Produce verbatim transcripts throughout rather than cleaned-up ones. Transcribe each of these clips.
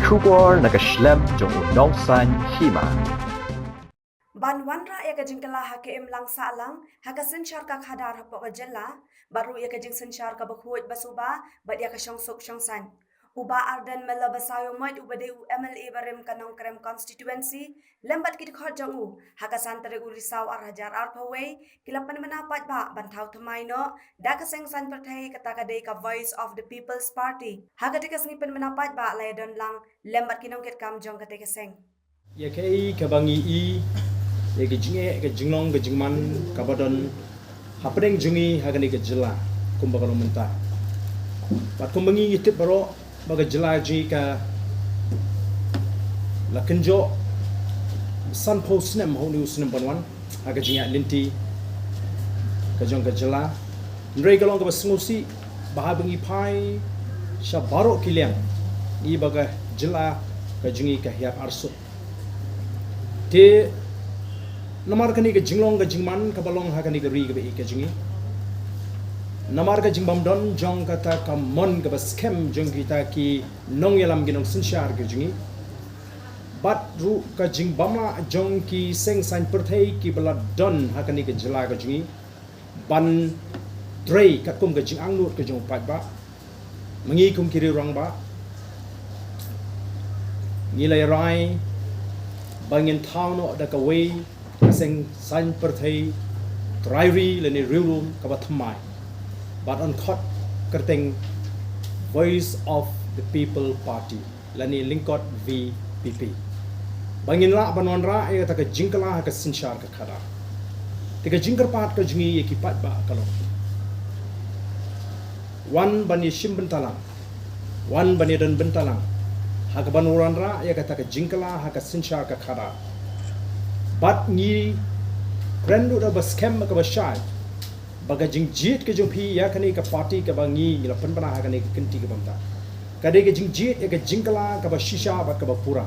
Khubor na ka shlem jong u nongsan hima. Ban wanrah ïa ka jingkylla ha ka imlang sahlang ha ka synshar ka khadar hapoh ka jylla, bad ruh ïa ka jingsynshar kaba khuid ba suba bad ïa ka shongsuk shongsaiñ. U Bah Ardent Miller Basaiawmoit uba dei u M L A barim ka Nongkrem constituency, lem bad ki dkhot jong u, ha ka san tarik u Risaw ar hajar arphew wei, ki la pynbna paidbah ban thaw thymmai noh da ka seng saiñ pyrthei kata ka dei ka Voice of the People's Party. Ha kata ka sngi pynbna paidbah la ïadon lang lem bad ki nongkitkam jong kata ka seng. Ïa kaei kaba ngi i, ïa ka jingeh, ka jinglong, ka jingman kaba don hapdeng jong ngi ha kane ka jylla kumba ka long mynta. Bad kumba ngi ngi tip baroh ba ka jylla jong ngi ka la kynjoh sanphew snem ha une u snem ban wan ha ka jingïaid lynti ka jong ka jylla. Hynrei ka long kaba sngewsih ba haba ngi phai sha baroh ki liang, ngi ba ka jylla ka jong ngi ka hiar arsut. Te namar kane ka jinglong ka jingman kaba long ha kane ka ri kaba ïeit ka jong ngi, namar ka jingbymdon jong kata ka mon kaba skhem jong kita ki nongïalam, ki nongsynshar ka jong ngi, bad ruh ka jingbymlah jong ki seng saiñ pyrthei kiba la don ha kane ka jylla ka jong ngi ban trei katkum ka jingangnud ka jong u paidbah, ma ngi kum ki riew rangbah ngi la ïarai ba ngin thaw noh da kawei ka seng saiñ pyrthei, trai ri lane riewlum kaba thymmai, bad yn khot kyrteng Voice of the People Party lane lyngkot V P P, ba ngin lah ban wanrah ïa kata ka jingkylla ha ka synshar ka khadar. Te ka jingkyrpad ka jong ngi ïa ki paidbah ka long, wan ban ïashim bynta lang, wan ban ïadon bynta lang ha kaban wanrah ïa kata ka jingkylla ha ka synshar ka khadar. Bad ngi kren ruh da kaba skhem, kaba shai, ba ka jingjied ka jong phi ïa kane ka party kaba ngi ngi la pynbna ha kane ka kynti kaba mynta, ka dei ka jingjied ïa ka jingkylla kaba shisha bad kaba pura.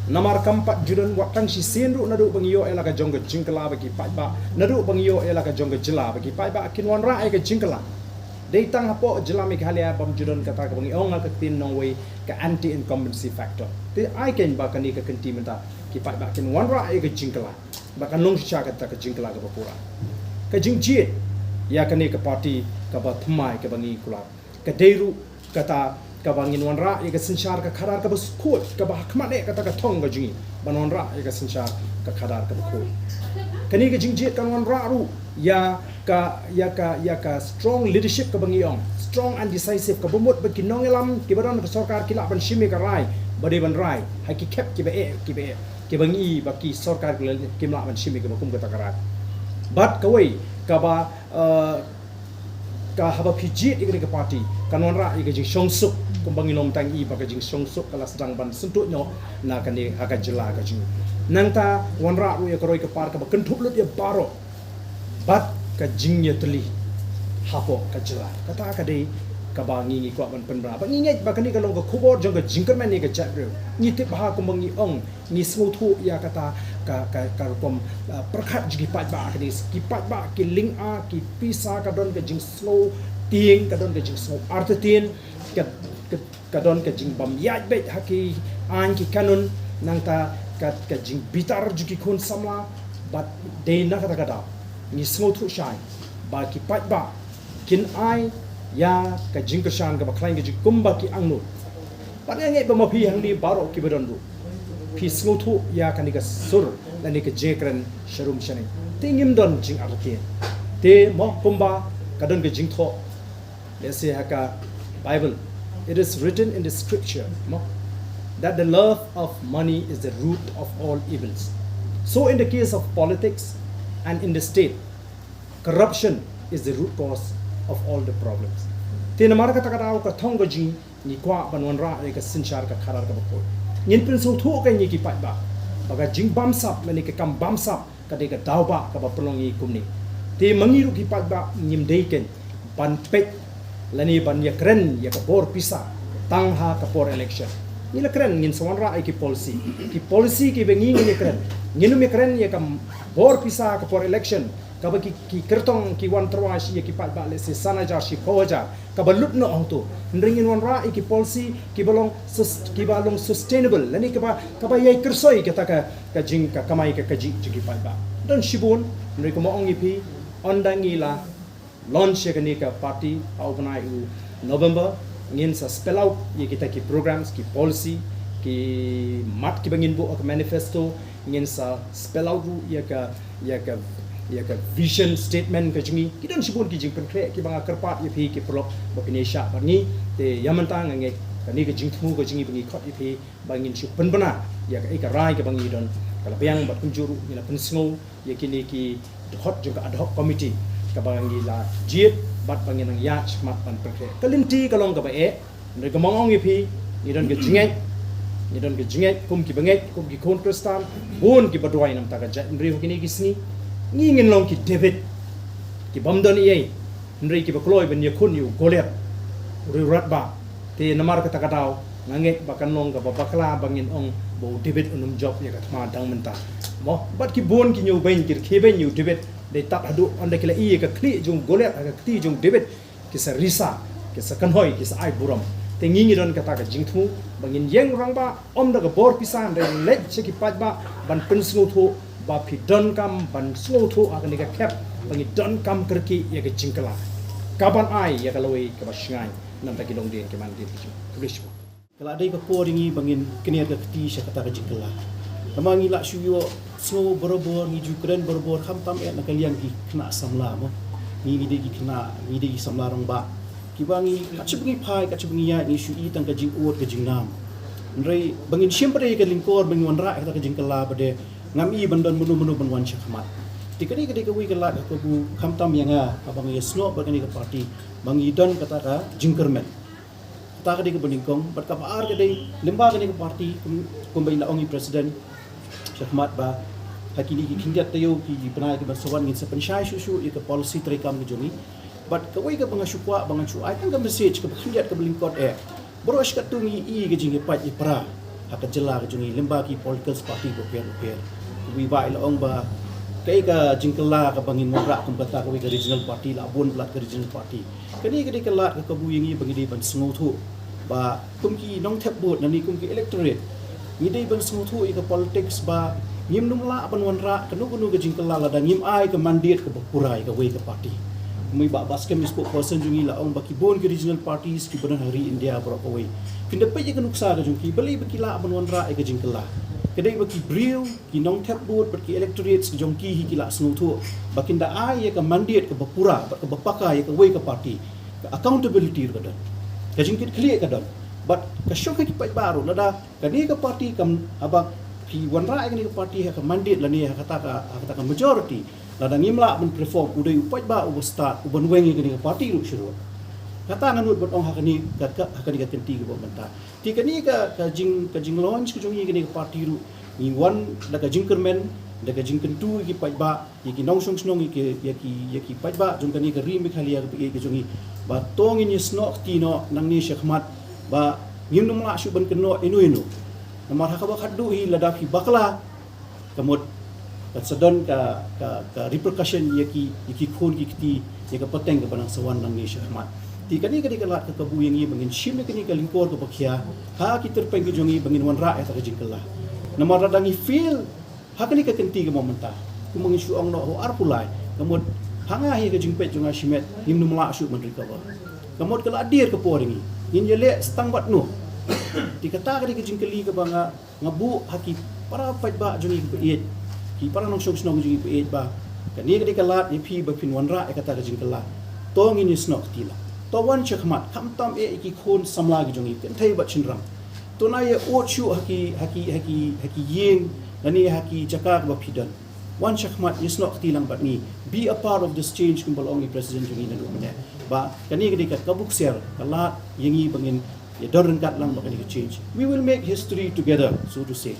Namar kam pat ju don wat tang shisien ruh naduh ba ngi ïoh ïa la ka jong ka jingkylla ba ki paidbah, naduh ba ngi ïoh ïa la ka jong ka jylla ba ki paidbah kin wanrah ïa ka jingkylla. Dei tang hapoh jylla Meghalaya bym ju don kata kaba ngi ong ha ka ktien nongwei ka anti incumbency factor. Te ai keiñ ba kane ka kynti mynta ki paidbah kin wanrah ïa ka jingkylla, ba kan long shisha kata ka jingkylla kaba pura. Ka jingjied ïa kane ka party kaba thymmai kaba ngi kular, ka dei ruh kata kaba ngin wanrah ïa ka synshar ka khadar kaba khuid, kaba ha khmat eh kata ka thong ka jong ngi ban wanrah ïa ka synshar ka khadar kaba khuid. Kane ka jingjied kan wanrah ruh ïa ka, ïa ka, ïa ka strong leadership kaba ngi ong, strong and decisive, kaba mut ba ki nongïalam kiba don ha ka sorkar ki lah ban shim ïa ka rai ba dei ban rai ha ki khep kiba eh, kiba eh, kiba ngi i ba ki sorkar ki la, kim lah ban shim ïa kaba kum kata ka rai. Bad kawei kaba, eh, ka haba phi jied ïa kane ka party kan wanrah ïa ka jingshongsuk, kumba ngi long tang i ba ka jingshongsuk ka la sdang ban syntuid noh na kane ha ka jylla ka jong ngi. Nangta wanrah ruh ïa ka roi ka par kaba kynthup lut ïa baroh bad ka jingïatylli hapoh ka jylla. Kata ka dei kaba ngi ngi kwah ban pynbna. Ba ngi ngeit ba kane ka long ka khubor jong ka jingkyrmen ïa ka jaitbynriew. Ngi tip ba ha kumba ngi ong, ngi sngewthuh ïa kata ka, ka, ka rukom, uh, pyrkhat jong ki paidbah, kane ki paidbah ki lynga ki pisa, ka don ka jingsngew tieng, ka don ka jingsngew artatien, ka, ka, ka don ka jingbym ïaid beit ha ki aiñ ki kanun, nangta ka, ka jingbitar jong ki khun samla. Bad dei na kata ka daw ngi sngewthuh shai ba ki paidbah kin ai ïa ka jingkyrshan kaba khlaiñ ka jong ngi kumba ki angnud. Bad nga ngeit ba ma phi hangne baroh kiba don ruh phi sngewthuh ïa kane ka sur lane ka jingkren sharum shaneng. Te ngim don jingartatien. Te mo kumba ka don ka jingthoh, let's say, ha ka Bible, it is written in the scripture, no, that the love of money is the root of all evils. So in the case of politics and in the state, corruption is the root cause of all the problems. Te namar kata ka daw ka thong ka jong ngi, ngi kwah ban wanrah ïa ka synshar ka khadar kaba khuid. Ngin pynsngewthuh ka ngi ki paidbah ba ka jingbamsap lane ka kam bamsap ka dei ka daw ba kaba pynlong ïa ngi kumne. Te ma ngi ruh ki paidbah ngim dei keiñ ban peit lane ban ïakren ïa ka bor pisa tang ha ka por election. Ngi la kren, ngin sa wanrah ïa ki policy, ki policy kiba ngi ngin ïakren. Ngin ym ïakren ïa ka bor pisa ha ka por election, Kaba ki, ki kyrtong ki wan tyrwa shi ïa ki paidbah lehse san hajar shi phew hajar. Kaba lut noh hangto. Hynrei ngin wanrah ïa ki policy kiba long sus-, kiba long sustainable. Lane kaba, kaba ïai kyrsoi kata ka, ka jing ka kamai ka kajih jong ki paidbah. Don shibun, hynrei kumba ong ïa phi, ynda ngi la launch ïa kane ka party ha u bnai u November, ngin sa spell out ïa kita ki programs, ki policy, ki mat kiba ngin buh ha ka manifesto, ngin sa spell out ruh ïa ka, ïa ka, ïa ka vision statement ka jong ngi. Ki don shibun ki jingpynkhreh kiba nga kyrpad ïa phi ki paralok ba phin ïa shah bad ngi. Te ïa mynta nga ngeit kane ka jingthmu ka jong ngi ba ngi khot ïa phi ba ngin shu pynbna ïa kaei ka rai kaba ngi don. Ka la biang bad kumjuh ruh ngi la pynsngew ïa kine ki dkhot jong ka ad hoc committee kaba ngi la jied bad ba ngin nang ïaid shakhmat ban pynkhreh. Ka lynti ka long kaba eh, hynrei kumba nga ong ïa phi, ngi don ka jingngeit, ngi don ka jingngeit kum ki bangeit, kum ki khun Khristan, bun kiba duwai namar ka jaitbynriew ha kine ki sngi. Ngi ngin long ki David, ki bym don ei ei, hynrei kiba kloi ban ïakhun ïa u Goliath, u riewratbah. Te namar kata ka daw nga ngeit ba kan long kaba bakla ba ngin ong ba u David un ym jop ïa ka thma dang mynta. Mo, bad ki bun ki ñiewbeiñ, ki rkhie beiñ ïa u David, dei tad haduh ynda ki la ïohi ïa ka khlieh jong u Goliath ha ka kti jong u David, ki sa risa, ki sa kynhoi, ki sa ai burom. Te ngi ngi don kata ka jingthmu ba ngin ïeng rangbah, ym da ka bor pisa, hynrei leit sha ki paidbah ban pynsngewthuh ba phi donkam ban sngewthuh ha kane ka khep ba ngi donkam kyrkieh ïa ka jingkylla kaban ai ïa ka lawei kaba shngaiñ namar ki longdien ki mandien ki jong. Khublei shibun. Ka la dei ka por ïa ngi ba ngin kner ka kti sha kata ka jingkylla. Namar ngi la shu ïohsngew barabor, ngi ju kren barabor, khamtam eh na ka liang ki khynnah samla mo. Ngi, ngi dei ki khynnah, ngi dei ki samla rangbah. Kiba ngi, katba ngi phai, katba ngi ïaid, ngi shu i tang ka jingud ka jingnam. Hynrei ba ngin shim pat ïa ka lyngkor ba ngin wanrah ïa kata ka jingkylla ba dei ngam i ban don mano mano ban wan shakhmat. Te ka dei, ka dei kawei ka lad ka kabu khamtam ïa nga, haba nga ïasnoh bad kane ka party, ba ngi don kata ka jingkyrmen. Kata ka dei kaba nyngkong, bad kaba ar ka dei, lyngba kane ka party, kum, kumba i la ong i president shakhmat ba ha kine ki khyndiat taïew ki bnai kiban sa wan ngin sa pynshai shuh shuh ïa ka policy treikam ka jong ngi. Bad kawei kaba nga shu kwah ba ngan shu ai tang ka message kaba khyndiat kaba lyngkot eh. Baroh shi katto ngi i ka jingïapait ïapra ha ka jylla ka jong ngi lyngba ki political party bapher bapher. Kumba i la ong ba kaei ka jingkylla kaba ngin wanrah kum kata kawei ka regional party, la bun palat ka regional party. Kane ka dei ka lad ka kabu ïa ngi ba ngi dei ban sngewthuh ba kum ki nongthep vote, lane kum ki electorate, ngi dei ban sngewthuh ïa ka politics ba ngim nym lah ban wanrah kano kano ka jingkylla lada ngim ai ka mandate kaba pura ïa kawei ka party. Kumba i Bah Baskem, i spokesperson jong ngi, la ong ba ki bun ki regional parties kiba don ha ri India baroh kawei, phin da peit ïa ka nuksa ka jong ki, balei ba ki lah ban wanrah ïa ka jingkylla. Ka dei ba ki briew, ki nongthep vote bad ki electorates ki jong ki hi ki la sngewthuh ba kin da ai ïa ka mandate kaba pura bad kaba paka ïa kawei ka party. Ka accountability ruh ka don, ka jingkitkhlieh ka don. Bad ka shong ha ki paidbah ruh, lada kane ka party kam, haba ki wanrah ïa kane ka party ha ka mandate lane ha kata ka, ha kata ka majority, lada ngim lah ban perform, u dei u paidbah uba stad uban weng ïa kane ka party ruh shuh. Kata nga nud ban ong ha kane ka, ka, ha kane ka kynti kaba mynta. Te kane ka, ka jing, ka jinglaunch ka jong ngi kane ka party ruh, ngi wan da ka jingkyrmen, da ka jingkyntu ïa ki paidbah, ïa ki nongshong shnong, ïa ki, ïa ki, ïa ki paidbah jong kane ka ri Meghalaya kaba ïeit ka jong ngi, ba to ngin ïasnoh kti noh nangne shakhmat ba ngim nym lah shuh ban kynnoh ino ino. Namar ha kaba khatduh hi lada phi bakla, ka mut kan sa don ka, ka, ka repercussion ïa ki, ïa ki khun ki kti, ïa ka pateng kaba nang sa wan nangne shakhmat. Te kane ka dei ka lad ka kabu ïa ngi ba ngin shim ïa kane ka lyngkor kaba khia ha ki tyrpeng ki jong ngi ba ngin wanrah ïa kata ka jingkylla. Namar lada ngi fail ha kane ka kynti kaba mynta, kumba ngi shu ong noh ha u arphew lai, ka mut ha nga hi ka jingpeit jong nga shimet ngim nym lah shuh ban recover. Ka mut ka la dier ka por ïa ngi, ngin ïaleh sa tang bad no? Te kata ka dei ka jingkylli kaba nga nga buh ha ki para paidbah jong ngi kiba ïeit, ki para nongshong shnong jong ngi kiba ïeit ba kane ka dei ka lad ïa phi ba phin wanrah ïa kata ka jingkylla. To ngin ïasnoh kti lang. To wan shakhmat, khamtam eh ïa ki khun samla ki jong ngi, kynthei bad shynrang. To nang ïa ud shuh ha ki, ha ki, ha ki, ha ki ïing lane ha ki jaka kaba phi don. Wan shakhmat, ïasnoh kti lang bad ngi. Be a part of this change, kumba la ong i president jong ngi naduh mynne. Ba kane ka dei ka kabu ksiar, ka lad ïa ngi ba ngin ïa don ryngkat lang bad kane ka change. We will make history together, so to say.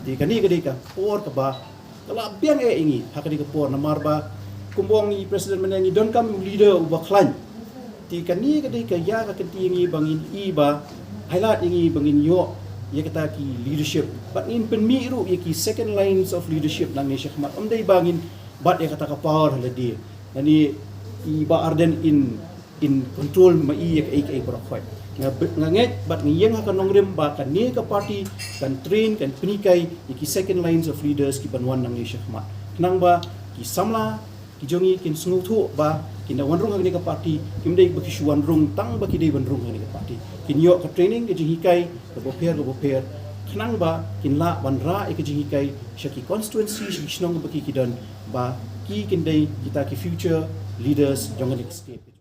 Te kane ka dei ka por kaba ka la biang eh ïa ngi ha kane ka por, namar ba kumba ong i president mynne, ngi donkam u leader uba khlaiñ. Te kane ka dei ka ïa ka kynti ïa ngi ba ngin i ba highlight ïa ngi ba ngin ïoh ïa kita ki leadership. Bad ngin pynmih ruh ïa ki second lines of leadership nangne shakhmat. Ym dei ba ngin bat ïa kata ka power ha lade. Nani i Bah Ardent in in control ma i ïa kaei kaei baroh khoit. Nga ngeit bad nga ïeng ha ka nongrim ba kane ka party kan train, kan pynhikai ïa ki second lines of leaders ki ban wan nangne shakhmat. Khnang ba ki samla ki jong ngi kin sngewthuh ba kin da wan rung ha kane ka party, kim dei ba ki shu wan rung tang ba ki dei ban rung ha kane ka party. Kin ïoh ka training, ka jinghikai kaba pher kaba pher, khnang ba kin lah ban rah ïa ka jinghikai sha ki constituency, sha ki shnong ba ki ki don, ba ki kin dei kita ki future leaders jong kane ka state.